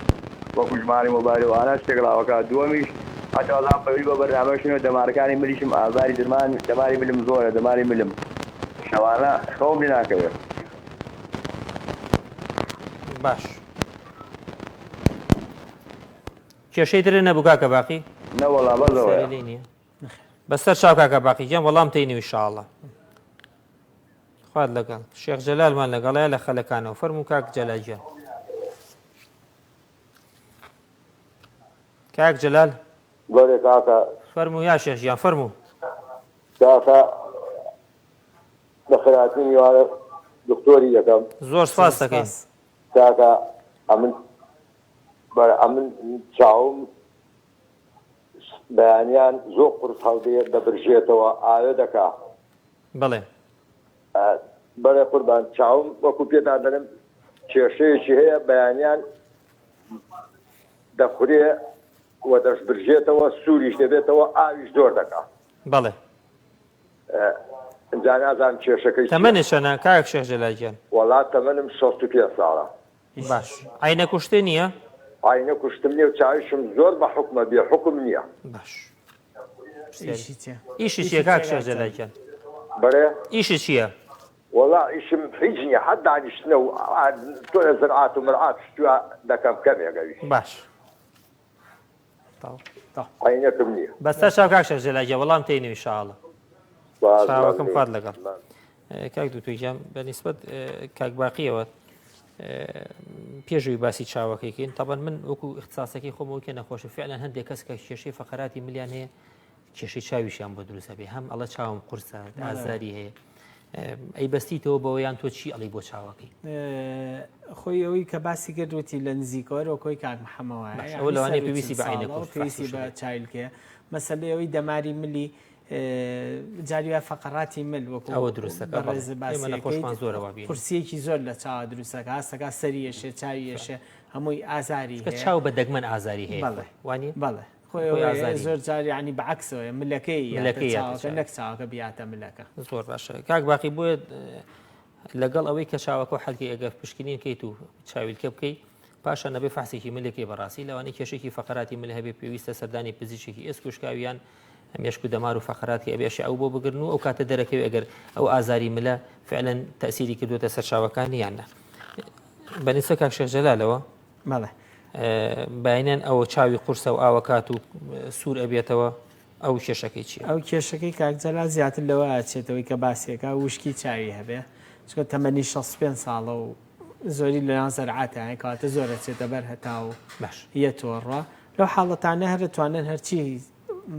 وەکو ژمارەی مۆبایل و ئەوانە شتێک ڵاوەکە دووەمیش هەتا وەڵام پەیوەندی بە بەرنامەش نیە دەمارەکانی ملیشم ئازاری درمان دەماری ملم زۆرە دەماری ملم شەوانە خەوم لێ ناکەوێت. باش کێشەی ترت نەبوو کاکە باقی؟ نەوەڵا بەس ئەوەیە. سەری لێ نییە. بەسەر چاو کاکە باقی گیان وەڵام تێینەوە ئیشاڵڵا. خوات لەگەڵ. شێخ جەلالمان لەگەڵەیە لە خەلەکانەوە. فەرموو کاک جەلال گیان. کاک جەلال. بەڵێ کاکە. فەرموو یا شێخ گیان فەرموو. کاکە بەخێرهاتنی میوانە دکتۆری دەکەم. زۆر سپاس دەکەین. کاکە ئەمن بەرە ئەمن چاوم بەیانیان زۆر قورس هەڵدێ دەبرژێتەوە ئاوێ دەکا. بەڵێ. بەڵێ قوربان چاوم وەکو پێتان دەڵێم کێشەیەکی هەیە بەیانیان دەخورێ و دەشبرژێتەوە سووریش دەبێتەوە ئاویش زۆر دەکا. بەڵێ. ئینجا نازانم کێشەکەی چیە. تەمەنت چەنە کاک شێخ جەلال گیان؟ وەڵا تەمەنم 65 ساڵە. باش عەینە کوشتێ نییە؟ عەینە کوشتم نیە و چاویشم زۆر بە حوکمە بێ حوکم نییە. باش ئیشی چیە؟ ئیشی چیە کاک شێخ جەلال گیان؟ بەرێ؟ ئیشی چییە؟ وەڵا ئیشم هیچ نییە هەر دانیشتنە و تۆ لە زرعات و مرعات شتوە دەکەم کەمێک ئەویش. باش عەینەکم نییە. بەسەر چاو کاک شێخ جەلال گیان وەڵام تێینەوە ئیشاڵڵا. چاوەکەم خوات لەگەڵ. کاک دکتۆر گیان بە نیسبەت کاک باقیەوە پێشوی باسی چاوەکەی کەین تەبەن من وەکو اختصاصەکەی خۆم وەکە نەخۆشە فعلا هەندێک کەس کە کێشەی فقراتی ملیان هەیە کێشەی چاویشیان بۆ دروستە بێ هەم ئەڵە چاوم قورسە ئازاری هەیە. ئەی بەستیتەوە بەوە یان تۆ چی ئەڵی بۆ چاوەکەی؟ خۆی ئەوەی کە باسی کرد وتی لە نزیکەوە وەک خۆی کاک محەممە وایە باشە، ئەوە لەوانەیە پێویستی بە عەینەک و پێویستی بە چاویلکەیە. مەسەلەی ئەوەی دەماری ملی جاری وایە فەقەڕاتی مل وەکو ئەوە دروستەکە بەڕێز ئێمە باسی نەخۆشمان زۆرە وا بینین. قورسییەکی زۆر لە چاوە دروستەکە هەستەکە سەری ئێشێ چاوی ئێشێ هەمووی ئازاری چونکە هەیە. چاو بە دەگمەن ئازاری هەیە بەڵێ خۆی وانیە؟ بەڵێ خۆی خۆی ئەوەیە ئازاری زۆر جار یانی بە عەکسەوەیە ملەکەی یاتە ملەکەی یاتە چاوەکە چاوی. نەک چاوەکە بیاتە ملەکە. زۆر باشە کاک باقی بۆیە لەگەڵ ئەوەی کە چاوەکە و حەلکەی ئەگەر پشکنین کەیت و چاویلکە بکەی پاشان ئەبێ فەحسێکی ملێ کەی بەڕاستی لەوانەیە کێشێکی فەقەراتی مل هەبێ پێویستە سەردانی پزیشکێکی ئێسک و شکاوی یان مێشک و دەمار و فەقەرات کە ئەبێ ئەشعە بۆ بگرن و ئەو کاتە دەرەکەوێ ئەگەر ئەو ئازاری ملە فعلا تەسیری کردوتە سەر چاوەکانی یان نا بەنیسە کاک شێخ جەلالەوە بەڵێ باینەن ئەوە چاوی قورسە و ئاوەکات و سوور ئەبێتەوە ئەو کێشەکەی چییە؟ ئەو کێشەکەی کاک جەلال زیاتر لەوە ئەچێتەوەی کە باسیەکە وشکی چاوی هەبێ چونکە تەمەنی 65 ساڵە و زۆری لەناو زەرعاتایە کەواتە زۆر ئەچێتە بەر هەتاو باش یەتۆڕە لەو حاڵەتانە هەر دەتوانن هەرچی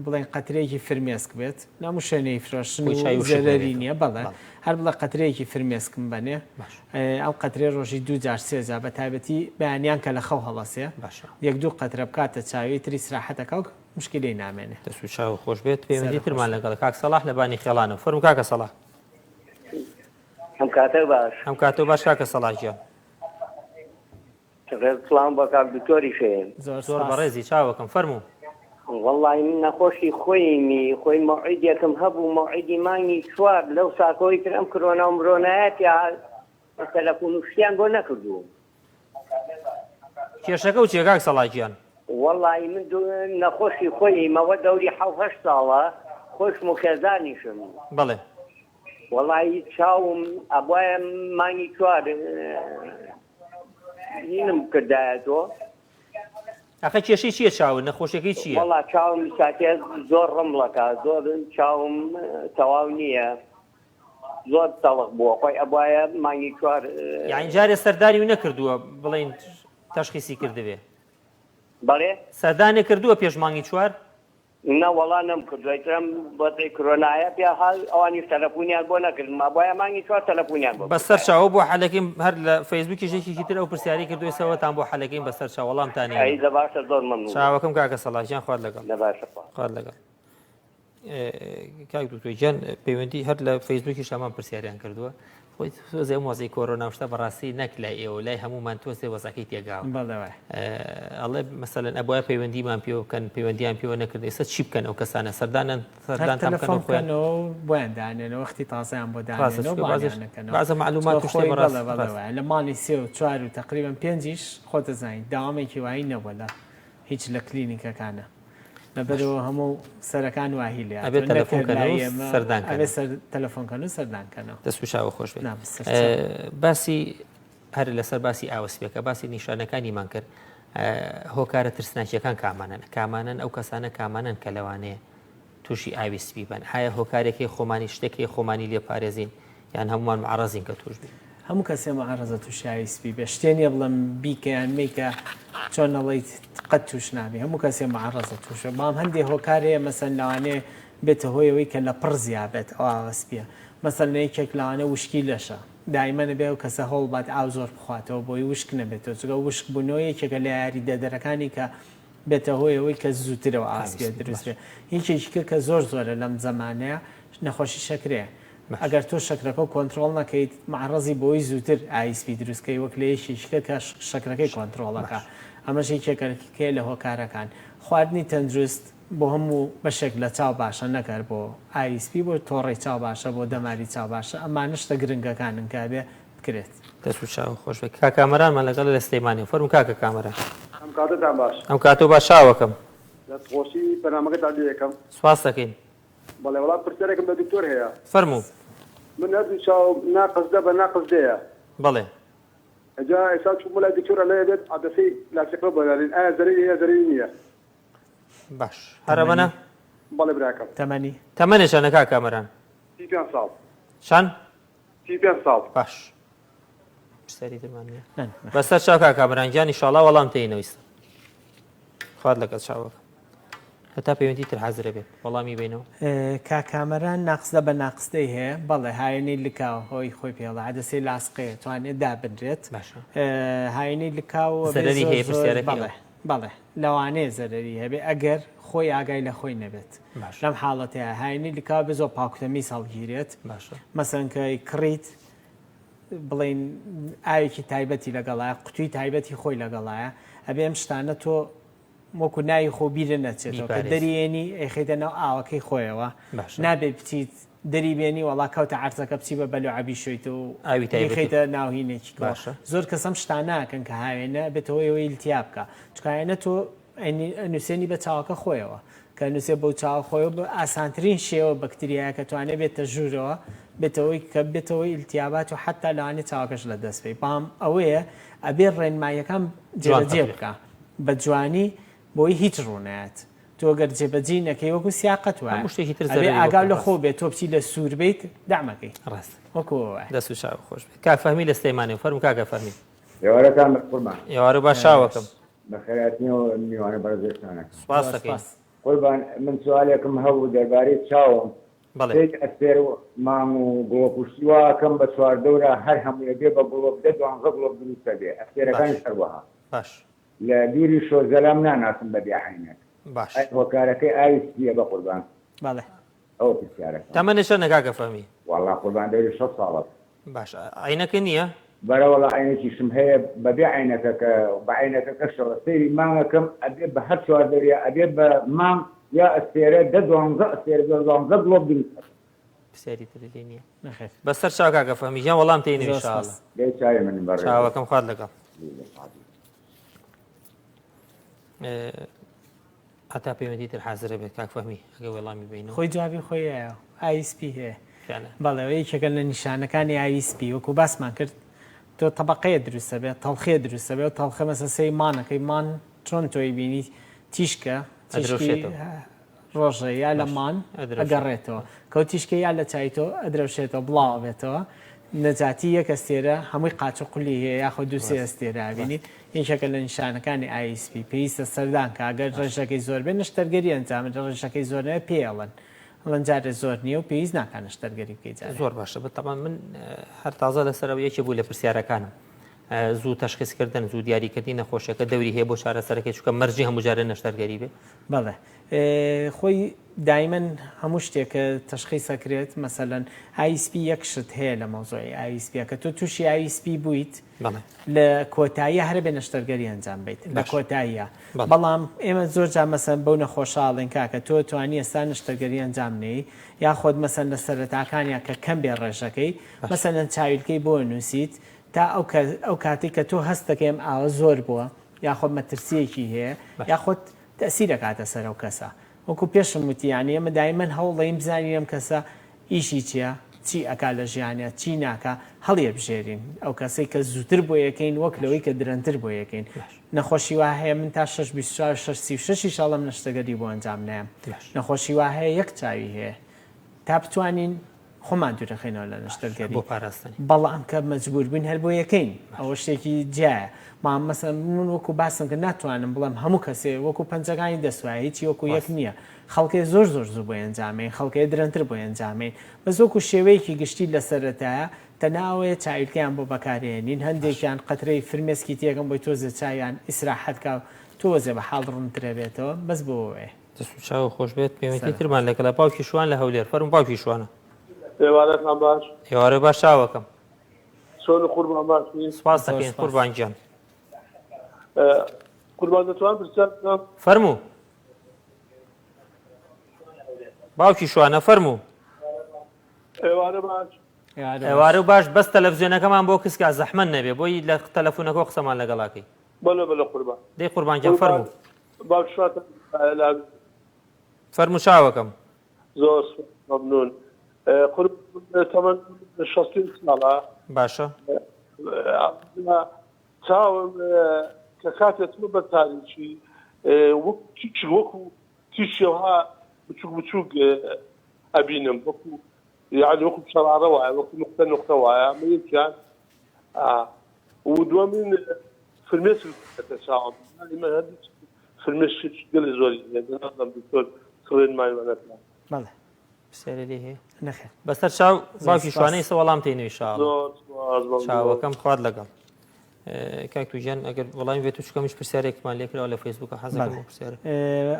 بڵێن قەترەیەکی فرمێسک بێت نامو شوێنەی فرۆشتن خۆی و چای وشک زەرەری نەبێتەوە نییە بەڵێ بەڵێ هەر بڵێ قەترەیەکی فرمێسکم بەنێ باش ئەو قەترەی ڕۆژی دوو جار سێ جار بە تایبەتی بەیانیان کە لە خەو هەڵەسێ باشە یەک دوو قەترە بکاتە چاوی تری ئیسراحەتەکە و مشکیلەی نامێنێ. دەست و چاوت خۆش بێت. پەیوەندی سەرە ترمان خۆش. لەگەڵە کاک سەڵاح لە بانی خێڵانەوە. فەرموو کاکە سەڵاح. ئەم کاتە باش. ئەم کاتەو باش کاکە سەڵاح گیان. ڕێز سڵام بۆ کاک دکتۆریش هەیە. زۆر زۆر سپاس. بەڕێزی چاوەکەم فەرموو. وەڵی من نەخۆشی خۆیمی خۆی مەوعیدێکم هەبوو مەوعیدی مانگی چوار لەو ساتەوەی تر ئەم کرۆنا و مرۆنایە تیا تەلەفون و شتیان بۆ نەکردووم. کێشەکە و چیە کاک سەڵاح گیان؟ وەڵایی من نەخۆشی خۆیم ئەوە دەوری حەو هەشت ساڵە خۆشم و خێزانیشم. بەڵێ. وەڵایی چاوم ئەبوایە مانگی چوار هینم بکردایە تۆ. ئەخە کێشەی چیە چاوت نەخۆشیەکەی چیە؟ وەڵا چاوم ساتێ زۆر ڕمڵەکە زۆر چاوم تەواو نییە. زۆر تەڵخ بووە خۆی ئەبوایە مانگی چوار. یانی جارێ سەردانی و نەکردووە بڵێین تەشخیسی کردبێ؟ بەڵێ. سەردانێ کردووە پێش مانگی چوار؟ نە وەڵا نەم کردووە ئیتر ئەم وەزعی کرۆنایە پێ ها ئەوانیش تەلەفونیان بۆ نەکردم ئەبوایە مانگی چوار تەلەفونیان بۆ بەسەر بکردایە. چاوە بۆ حەلەکەیم هەر لە فەیسبووکیش یەکێکی تر ئەو پرسیارەی کردووە ئێستا وەتان بۆ حەلەکەیم بەسەر چاو وەڵامتان ئەی ئەیەنەوە. دە باشە زۆر مەمنون بم. چاوەکەم کاکە سەڵاح گیان خوات لەگەڵ. دە باشە خوا. خوات لەگەڵ. کاک دکتۆر گیان پەیوەندی هەر لە فەیسبووکیش هەمان پرسیاریان کردووە خۆی تۆزێ ئەم وەزعی کۆرۆنا و شتە بەڕاستی نەک لای ئێوە لای هەمومان تۆزێ وەزعەکەی تێگاوە ئەڵێ مەسەلەن ئەبوایە پەیوەندیمان پێوە بکەن پەیوەندیان پێوە نەکرد ئێستا چی بکەن ئەو کەسانە سەردانن سەردانتان بکەن تەلەفۆن بکەنەوە بۆیان دانێنەوە وەختی تازەیان بۆ دانێنەوە بانیان بەعزە معلومات و شتێ بەڕاست لە مانگی سێ و چوار و تەقریبەن پێنجیش خۆتەزانی داوامێکی وایی نەبووە لە هیچ لە کلینیکەکانە. لەبەرئەوە هەموو سەرەکان واهی لێ ئەبێت هاتووە تەلەفۆن نەک کەن لای و ئێمە سەردان کەن. ئەبێ سەر تەلەفۆن کەن و سەردان کەنەوە. دەست و چاوە خۆش بێت. نا بەسەر چاو. باسی هەر لەسەر باسی ئاوە سپیەکە باسی نیشانەکانیمان کرد هۆکارە ترسناکیەکان کامانەن کامانەن ئەو کەسانە کامانەن کە لەوانەیە تووشی ئاوی سپی بن ئایا هۆکارێکی خۆمانی شتێکی خۆمانی لێ پارێزین یان هەمومان معرەزین کە توش بین؟ هەموو کەسێ معرەزە توشی ئاوی سپی بێ شتێ نیە بڵێم بیکە یان مەیکە چۆن ئەڵێیت قەت توش نابی هەموو کەسێ معرەزە توش بێ بەڵام هەندێ هۆکار هەیە مەسەن لەوانەیە بێتە هۆی ئەوەی کە لە پڕ زیا بێت ئەو ئاوە سپیە مەسەن یەکێک لەوانە وشکی لەشە دایمەن ئەبێ ئەو کەسە هەوڵ بات ئاو زۆر بخواتەوە بۆی وشک نەبێتەوە چونکە وشک بوونەوە یەکێکە لە یاریدەدەرەکانی کە بێتە هۆی ئەوەی کە زووتر ئەو ئاوە سپیە دروست بێ یەکێکی کە کە زۆر زۆرە لەم زەمانەیە نەخۆشی شەکرەیە ئەگەر تۆ شەکرەکە کۆنترۆڵ نەکەیت معڕەزی بۆی زووتر ئاوی سپی دروست کەی وەک لە یەکێکیکە کە شەکرەکەی کۆنترۆڵەکە ئەمەش یەکێکە لە هۆکارەکان خواردنی تەندروست بۆ هەموو بەشێک لە چاو باشە نەک هەر بۆ ئاوی سپی بۆ تۆڕەی چاو باشە بۆ دەماری چاو باشە ئەمانە شتە گرنگەکانن کە ئەبێ بکرێت. دەست و چاو خۆش بێت کاک کامەرانمان لەگەڵە لە سلێمانی فەرموو کاکە کامەران. ئەم کاتەتان باش. ئەم کاتەو باش چاوەکەم. دەست خۆشی بەرنامەکەتان لێ ئەکەم. سوپاست دەکەین. بەڵێ وەڵا پرسیارێکم لە دکتۆر هەیە. فەرموو. من هەردوو چاوم ناقس دە بە ناقس دەیە. بەڵێ. جا ئێستا چووم بۆ لای دکتۆر ئەڵێ ئەبێت عەدەسەی لاسیقە بۆ دانێن ئایا زەرەری هەیە زەرەری نییە؟ باش هەر ئەمەنە؟ بەڵێ براکەم. تەمەنی؟ تەمەنێ چەنە کاک کامەران؟ 35 ساڵ. چەند؟ 35 ساڵ. باش پرسیاری ترمان نییە؟ بەسەر چاو کاک کامەران گیان ئیشاڵا وەڵام تێینەوە ئیستا. خوات لەگەڵ چاوەکەم. هەتا پەیوەندی تر حازرە بێت وەڵامی بینەوە. کاک کامەران ناقسدە بە ناقسدەی هەیە بەڵێ هاوێنەی لکاو هۆی خۆی پێڵە عەدەسەی لاسقەیە توانێت دابنرێت باشە هاوێنەی لکاو ئەبێ زەرەری زۆر هەیە زۆر پرسیارەکەی بەڵێ ئەوە. بەڵێ لەوانەیە زەرەری هەبێ ئەگەر خۆی ئاگای لە خۆی نەبێت باشە لەم حاڵەتەیە هاوێنەی لکاو بێ زۆر پاکوتەمیز هەڵگیرێت باشە مەسەن کە کڕیت بڵێین ئاوێکی تایبەتی لەگەڵایە قوتوی تایبەتی خۆی لەگەڵایە ئەبێ ئەم شتانە تۆ وەکو ناوی خۆ بیرە نەچێتەوە کە بیپارێزی. دەریێنی ئەیخەیتە ناو ئاوەکەی خۆیەوە باشە. نابێت بچیت دەری بێنی وەڵا کەوتە عەرزەکە بچی بە بەلوعە بیشۆیتەوە و ئاوی تایبەتی. بیخەیتە ناو هینێکی کەوە باشە. زۆر کەس ئەم شتانە ناکەن کە هاوێنە بێتە هۆی ئەوەی التیاب بکا چونکە هاوێنە تۆ ئەنی ئەنوسێنی بە چاوەکە خۆیەوە کە ئەنوسێ بەو چاوە خۆیەوە بە ئاسانترین شێوە بەکتریایە کە توانێ بێتە ژوورەوە بێتە هۆی کە بێتە هۆی التیابات و حەتا لەوانەیە چاوەکەش لە دەست بەی بەڵام ئەوەیە ئەبێ ڕێنماییەکان جوان جێبەجێ تەتبیق. بکا بە جوانی بۆی هیچ ڕوونایەت تۆ گەر جێبەجێی نەکەی وەکو سیاقەت وایە هەموو شتێکی تر ئەبێ زەرەری بۆ ئاگاو بکەن لە خۆو ڕاست. بێت تۆ بچی لە سوور بیت دەعمەکەی ڕاست. وەکو ئەوە وایە. دەست و چاو خۆش بێت. کاک فەهمی لە سلێمانیەوە فەرموو کاکە فەهمی. ئێوارەتان بەخ قوربان. ئێوارە باش چاوەکەم. بەخێرهاتنەوە میوانە بەڕێزەکانەکەم. سوپاس زۆر دەکەین. سوپاس. قوربان من سوالێکم هەبوو دەربارەی چاوم بەڵێ. سەیری ئەستێرە و مانگ و گڵۆپ و شتی وا ئەکەم بە چواردەورا هەر هەمووی ئەبێ بە گڵۆپ دە دوانزە گڵۆپ دروست ئەبێ ئەستێرەکانیش باش. هەروەها. باش. لە دووری شۆ زەلام ناناسم بە بێ عەینەک. باش. ئایا هۆکارەکەی ئاوی سپیە بەقوربان؟ بەڵێ. ئەوە پرسیارەکەم. تەمەنت چەندە کاکە فەهمی؟ وەڵا قوربان دەوری 60 ساڵە. باشە عەینەکە نییە؟ بەرەوەڵا عەینەکیشم هەیە بەبێ عەینەکە کە بە عەینەکەکەشەوە سەیری مانگەکەم ئەبێ بە هەر چواردەوریا ئەبێ بە مانگ یا ئەستێرە دە دوانزە ئەستێرە دە دوانزە گڵۆپ دروست ئەکەم. پرسیاری تری لێ نییە. نەخێر. بەسەر چاو کاکە فەهمی گیان وەڵام تێینەوە زۆر ان شاء سپاس. اللە. دەی چاوی منن بەڕێزم. چاوەکەم خوات لەگەڵ. هەتا پەیوەندی تر حازرە بێت کاک فەهمی ئەگەر وەڵامی بینەوە. خۆی جوابی خۆی هەیە ئاوی سپی هەیە. فعلا. بەڵێ ئەوە یەکێکە لە نیشانەکانی ئاوی سپی وەکو باسمان کرد تۆ تەبەقەیە دروستە بێت تەڵخیە دروستە بێت تەڵخە مەسە سەی مانەکەی مان چۆن تۆی بینی تیشکە تیشکی ئەدرەوشێتەوە. ڕۆژە یا لە مان ئەگەڕێتەوە کەو تیشکە یا لە چای تۆ ئەدرەوشێتەوە بڵاو ئەبێتەوە نەجاتی یەک ئەستێرە هەمووی قاچ و قولی هەیە یاخۆ دوو سێ ئەستێرە ئەبینی یەکێکە لە نیشانەکانی ئاوی سپی پێویستە سەردان کە ئەگەر ڕێژەکەی زۆر بێت نەشتەرگەری ئەنجام بدە ڕێژەکەی زۆر نەبێت پێی ئەڵێن ئەڵێن جارێ زۆر نییە و پێویست ناکا نەشتەرگەری بکەی جارێ. زۆر باشە بەتەبعەن من هەر تازە لەسەرەوە یەکێ بوو لە پرسیارەکانم زوو تەشخیصکردن زوو دیاریکردنی نەخۆشیەکە دەوری هەیە بۆ چارەسەرەکەی چونکە مەرجی هەموو جارێ نەشتەرگەری بێ؟ بەڵێ خۆی دایمەن هەموو شتێک کە تەشخیس ئەکرێت مەسەلەن ئاوی سپی یەک شت هەیە لە مەوزوعی ئاوی سپیە کە تۆ تووشی ئاوی سپی بوویت لە کۆتاییە هەرە بێ نەشتەرگەری ئەنجام بیت لە کۆتاییە بەڵام ئێمە زۆر جار مەسەن بەو نەخۆشاڵێن کاکە تۆ توانی ئێستا نەشتەرگەری ئەنجام نەی یاخۆد مەسەن لە سەرەتاکانیا کە کەم بێ ڕێژەکەی مەسەلەن چاویلکەی بۆ نووسیت تا ئەو کاتێک کە تۆ هەست دەکەی ئەم ئاوە زۆر بووە یاخۆد مەترسیەکی هەیە یاخۆد تەئسیر ئەکاتە سەر ئەو کەسە وەکو پێشم وتی یانی ئێمە دایمەن هەوڵ دەین بزانین ئەم کەسە ئیشی چیە چی ئەکا لە ژیانیا چی ناکا هەڵیەبژێرین ئەو کەسەی کە زووتر بۆی ئەکەین وەک لەوەی کە درەنتر بۆی ئەکەین نەخۆشی وا هەیە من تا شەش 24 شەش 36 یش ئەڵێم نەشتەگەری بۆ ئەنجام نایەم نەخۆشی وا هەیە یەک چاوی هەیە تا بتوانین خۆمان دوورەخەینەوە لە نەشتەرگەری بۆ پاراستنی. بەڵام کە مەجبور بووین هەر بۆ یەکەین ئەوە شتێکی جیایە بەڵام مەسەلەن من وەکو باسم کرد ناتوانم بڵێم هەموو کەسێ وەکو پەنجەکانی دەست وایە هیچی وەکو یەک نییە خەڵکێ زۆر زۆر زوو بۆی ئەنجامەین خەڵکێ درەنتر بۆی ئەنجامەین بەس وەکو شێوەیەکی گشتی لە سەرەتایە تەنها ئەوەیە چاویلکەیان بۆ بەکارێنین هەندێکیان قەترەی فرمێسکی تێکەن بۆی تۆزێ چاویان ئیسراحەت کا و تۆزێ بە حاڵ ڕوونترەبێتەوە بەس بۆ ئەوەیە. دەست و چاو خۆش بێت پەیوەندی ترمان لەگەڵە باوکی شوان لە هەولێر فەرموو باوکی شوانە. ئێوارەتان باش. ئێوارە باش چاوەکەم. چۆن قوربان باشی؟ سپاس دەکەین قوربان گیان. قوربان دەتوانم پرسیار بکەم؟ فەرموو. باوکی شوانە فەرموو. ئێوارە باش. ئێوارە باش بەس تەلەڤزیۆنەکەمان بۆ کسکا زەحمەت نەبێ بۆی لە تەلەفونەکەوە قسەمان لەگەڵاکەی. بەلێ بەلێ قوربان. دەی قوربان گیان فەرموو. باوکی شوانتان فەرموو چاوەکەم. زۆر سوپاس مەمنون. قوربان تەمەن 61 ساڵە. باشە. چاوم کە کاتێ چمە بەر تاریکی وەک تیشک وەکو تیشکی ها بچوک بچوک ئەبینم وەکو یعنی وەکو شەرارە وایە وەکو نقطە نقطە وایە ئەمە یەکیان و دووەمین فرمێسک دەکەوێتە چاوم. یانی من هەندێک. فرمێسکێکی گەلێ زۆری هەیە نازانم دکتۆر چ ڕێنماییمان ئەکا. بەڵێ. پرسیارێ لێ هەیە؟ نەخێر. بەسەر چاو زۆر باوکی سپاس. شوانە ئیسە وەڵام تێنەوە ئیشاڵڵا. زۆر سپاس مەمنون. چاوەکەم خوات لەگەڵ. کاک توجیان ئەگەر وەڵامی بێت و چونکە منیش پرسیارێکمان لێ کراوە لە فەیسبووکە حەزەکەم بەڵێ. ئەو پرسیارە.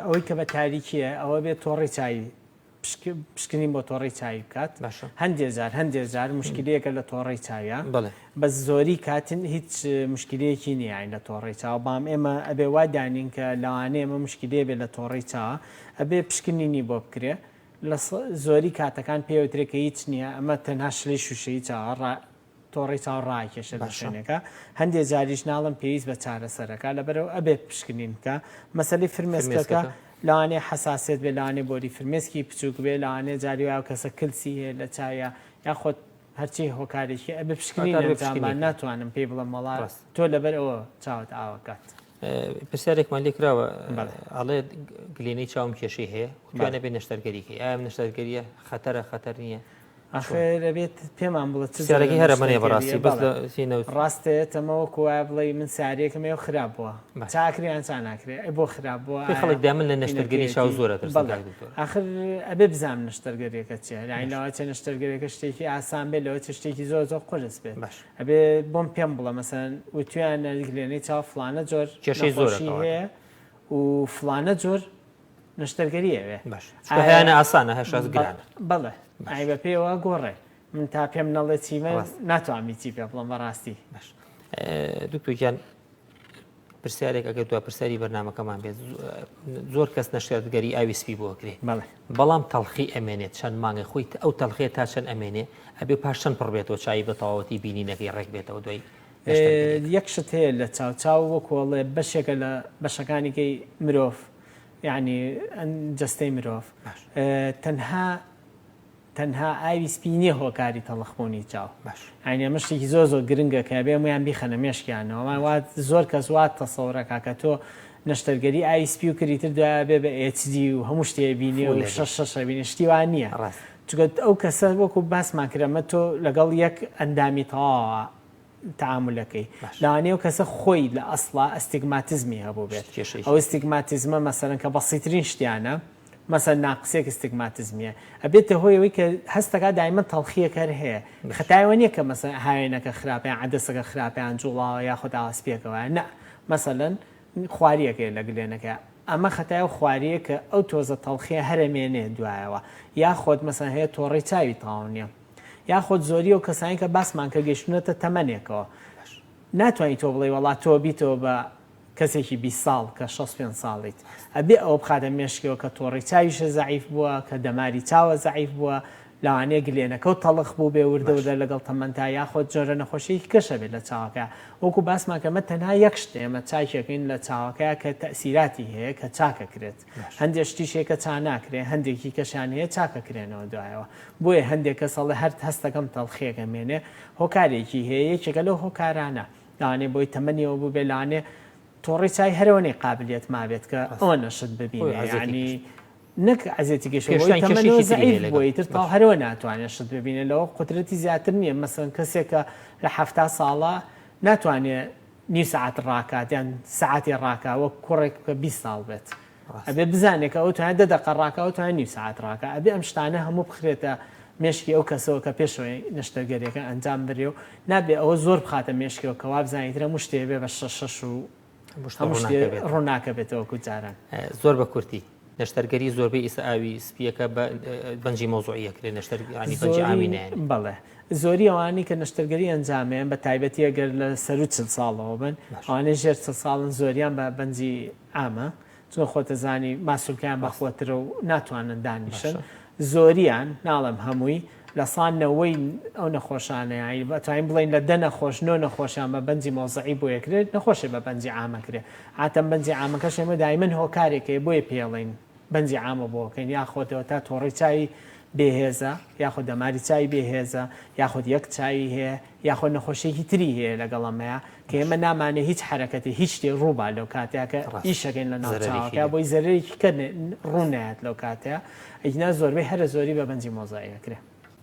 ئەوەی کە بە تاریکییە ئەوە بێت تۆڕی چاوی پشکنین بۆ تۆڕەی چاوی بکات باشە هەندێ جار هەندێ جار مشکلەیەکە لە تۆڕەی چاویا بەڵێ بەس زۆری کاتن هیچ مشکلەیەکی نییە یانی لە تۆڕەی چاو بەڵام ئێمە ئەبێ وا دانین کە لەوانەیە ئەمە مشکلەیە بێت لە تۆڕەی چاوە ئەبێ پشکنینی بۆ بکرێ لە زۆری کاتەکان پێوترێ کە هیچ نییە ئەمە تەنها شلەی شوشەی چاوە ڕا تۆڕەی چاو ڕاکێشێت لە شوێنێکا هەندێ جاریش ناڵم پێویست بە چارەسەرەکە لەبەرەوە ئەبێت پشکنین بکە مەسەلی فرمێسکەکە لەوانەیە حەساسیەت بێت لەوانەیە بۆری فرمێسکی بچووک بێت لەوانەیە جاری وایە کەسە کلسی هەیە لە چاویا یاخود هەرچی هۆکارێکی ئەبێ پشکنین ئەنجام با ناتوانم پێی بڵێم وەڵا تۆ لەبەر ئەوە چاوت ئاوەکات. پرسیارێکمان لێ کراوە ئەڵێ گلێنەی چاوم کێشەی هەیە وتوانە بێ نەشتەرگەری کەی ئایا نەشتەرگەریە خەتەرە خەتەر نییە؟ ئاخر ئەبێت پێمان بڵێ چ جۆرە سیارەکەی هەرە مەنێ بەڕاستی نەشتەرگەریە بەس بەڵێ لە سینە و ڕاستە تەمە وەکو وایە بڵێی من سیارەیەکم هەیە و خراپ بووە باش. چاکرێ یان چا ناکرێ ئەی بۆ خراپ بووە پێی ئایا خەڵک دایمەن لە نەشتەرگەری چاو هینەکەیەتی زۆر ئەترسن بەڵێ کاک دکتۆر. ئاخر ئەبێ بزانم نەشتەرگەریەکە چیە یانی باش. لەوەچێ نەشتەرگەریەکە شتێکی ئاسان بێت لەوەچێ شتێکی زۆر زۆر قورس بێت باش. ئەبێ بۆم پێم بڵێ مەسەلەن وتویانە گلێنەی چاو فڵانە جۆر کێشەی زۆرە نەخۆشی کەواتە. هەیە و فڵانە جۆر نەشتەرگەری ئەوێ. باش چونکە هەیانە ئاسانە هەشاس گرانە. بەڵێ ئای بە پێوە گۆڕێ من تا پێم نەڵێ چیمە ناتوانم هیچی پێ بڵێم بەڕاستی. باش دکتۆر گیان پرسیارێک ئەگەر دوا پرسیاری بەرنمەکەمان بێت زۆر کەس نەشتەرگەری ئاوی سپی بۆ کرێ بەڵام تەڵخی ئەمێنێت چەند مانگە خۆی ئەو تەڵخێ تا چەند ئەمێنێ ئەبێ پاش چەند پڕ بێتەوە چای بە تەواوەتی بینینەکەی ڕێک بێتەوە دوای یەک شت هەیە لە چاو چاو وەکۆڵێ بەشێکە لە بەشەکانیکەی مرۆڤ یەعنی جەستەی مرۆڤ تەنها تەنها ئاوی سپی نییە هۆکاری تەڵخبوونی چاو یانی ئەمە شتێکی زۆر زۆر گرنگە کە بێ هەموویان بیخەنە مێشکیانەوە وا وا زۆر کەس وا تەسەورەکا کە تۆ نەشتەرگەری ئاوی سپی و کردی تر دوای بێ بە HD و هەموو شتێ بینێ و شەش شەش بینێ شتی وا نییە چونکە ئەو کەسە وەکو باسمان کرد ئەمە تۆ لەگەڵ یەک ئەندامی تەواوە تەعامولەکەی لەوانەیە ئەو کەسە خۆی لە ئەسڵا ئەستیگماتیزمی هەبووبێت ئەو ئەستیگماتیزمە مەسەلەن کە بەسیترین شتیانە مەسەلەن ناقسێک ئەستیگماتیزمیە ئەبێتە هۆی ئەوەی کە هەستەکا دایمەن تەڵخیەک هەر هەیە خەتای ئەوە نییە کە مەسەلەن هاوێنەکە خراپە یان عەدەسەکە خراپە یان جوڵاوە یاخود ئاوا سپیەکە وایە نا مەسەلەن خواریەکەیە لە گلێنەکە ئەمە خەتای ئەو خواریە کە ئەو تۆزە تەڵخیە هەرەمێنێ دوایەوە یاخۆد مەسەلەن هەیە تۆڕەی چاوی تەواو نییە یاخود زۆری ئەو کەسانی کە باسمان کە گەیشتونەتە تەمەنێکەوە ناتوانی تۆ بڵێی وەڵا تۆ بیتەوە بە کەسێکی 20 ساڵ کە 65 ساڵیت ئەبێ ئەوە بخاتە مێشکەوە کە تۆڕی چاویشە زەعیف بووە کە دەماری چاوە زەعیف بووە لەوانەیە گلێنەکە و تەڵخ بوو بێ وردە وردە لەگەڵ تەمەنتا یاخود جۆرە نەخۆشیەکی کەشە بێت لە چاوەکە وەکو باسمان کە ئەمە تەنها یەک شتە ئێمە چاکێکین لە چاوەکە کە تەئسیراتی هەیە کە چاکەکرێت هەندێک شتیش هەیە کە چاناکرێ هەندێکی کەشیان هەیە چاکەکرێنەوە دوایەوە بۆیە هەندێک کەس ئەڵێ هەر هەستەکەم تەڵخیەک ئەمێنێ هۆکارێکی هەیە یەکێکە لەو هۆکارانە لەوانەیە بۆی تەمەنیەوە بووبێ لەوانەیە تۆڕی چای هەرەوەنەی قابلیەت مابێت کە ئەوەنە شت ببینێ یعنی نەک عەزێتی گەشە بۆی پێشتان تەمەنەوە کێشێکی تری زەعیف هەیە لەگەڵ بووە ئیتر باش. تەواو هەرەوە ناتوانێت شت ببینێ لەوە قودرەتی زیاتر نییە مەسەن کەسێکە لە 70 ساڵە ناتوانێ نیو سەعات ڕاکات یان سەعاتێ ڕاکا وەک کوڕێک کە 20 ساڵ بێت ئەبێ بزانێ کە ئەو توانێت دە دەقە ڕاکا ئەو توانێت نیو سەعات ڕاکا ئەبێ ئەم شتانە هەموو بخرێتە مێشکی ئەو کەسەوە کە پێشەوەی نەشتەرگەریەکە ئەنجام برێ و نابێ ئەوە زۆر بخاتە مێشکیەوە کە وابزانێ ئیتر هەموو شتێ بێ بە شەش شەش و هەموو شتێ ڕووناکە بێتەوە وەکو جاران. زۆر بە کورتی نەشتەرگەری زۆربەی ئیستا ئاوی سپیەکە بە بەنجی مەوزوعی ئەکرێ نەشتەر یانی بەنجی عامی نایەنێ. بەڵێ زۆری ئەوانەی کە نەشتەرگەری ئەنجامەیەن بە تایبەتی ئەگەر لە سەروو 40 ساڵەوە بن ئەوانەی ژێر 40 ساڵن زۆریان بە بەنجی عامە چونکە خۆتەزانی ماسولکەیان بەخوەترە و ناتوانن دانیشن زۆریان ناڵێم هەمووی لە سا نەوەی ئەو نەخۆشانە یانی ئەتوانین بڵێین لە دە نەخۆش نۆ نەخۆشیان بە بەنجی مەوزعی بۆ یەکرێت نەخۆشێ بە بەنجی عامە کرێ عاتەن بەنجی عامەکەش ئێمە دایمەن هۆکارێک هەیە بۆیە پێڵین بەنجی عامە بۆکەین یاخۆتەوە تا تۆڕی چاوی بێهێزە یاخود دەماری چاوی بێهێزە یاخود یەک چاوی هەیە یاخود نەخۆشیەکی تری هەیە لەگەڵ ئەمەیە کە ئێمە نامانێ هیچ حەرەکەتی هیچ شتێ ڕووبا لەو کاتەیە کە ئیشەکەین لە ناو چاوەکە بۆی زەرەرێکی کە ڕوو نایەت لەو کاتەیە ئەگینا زۆربەی هەرە زۆری بە بەنجی مۆزایک ئەکرێ.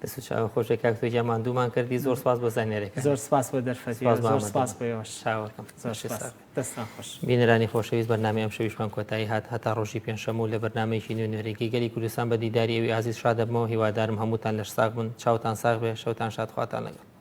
دەست و چاوە خۆشێ کاک تۆ گیان ماندوومان کردی زۆر سپاس بۆ زانیاریەکانت. زۆر سپاس بۆ دەرفەتی سپاس بۆ زۆر سپاس ئامادەبوون. بۆ ئێوەش. چاوەکەم. زۆر باشی سپاس. ساغ بی. دەستتان خۆش. بینەرانی خۆشەویست بەرنامەی ئەمشەویشمان کۆتایی هات هەتا ڕۆژی پێنجشەممە و لە بەرنامەیەکی نوێ نوێرێگەی گەلی کوردستان بە دیداری ئێوی ئازیز شاد دەبمەوە هیوادارم هەمووتان لەش ساغ بن چاوتان ساغ بێ شەوتان شاد خواتان لەگەڵ.